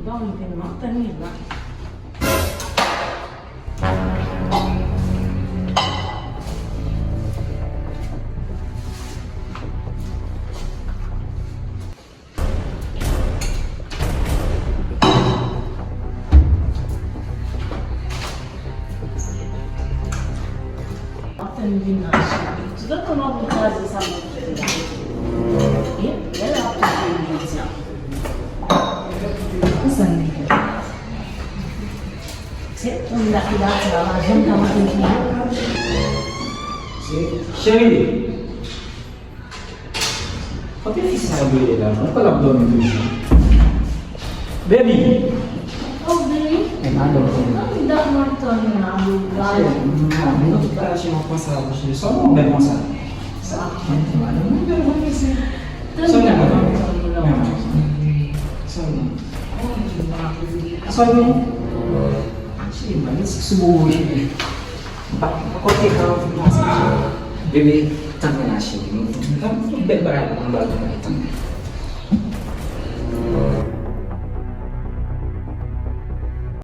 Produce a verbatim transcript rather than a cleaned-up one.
Bang, kinamatan nila. After gymnasium, so that will not be classes on the third. Yeah, well, after three years now. Saan nila? Kasi kung nakilala sa mga gym na mga Pilipino. Si Sherry. Pati si Sabi nila, ano pala daw nito siya? Baby! Oh, baby? Ay, ano? Ang dami ito na lugar. Kasi, mm, ano, ano, para siya mapasama siya. So, ano ba yung masama? Sa akin, ano, ano, ano, ano, ano, Ito Sorry, na, ano? Ito na. Ano? Sorry. Oh, yung mga Sorry. Actually, ba, let's subukan. Ba, ako, ikaw, Baby, tama na siya. Tama, ba, ba, ang bago na ito.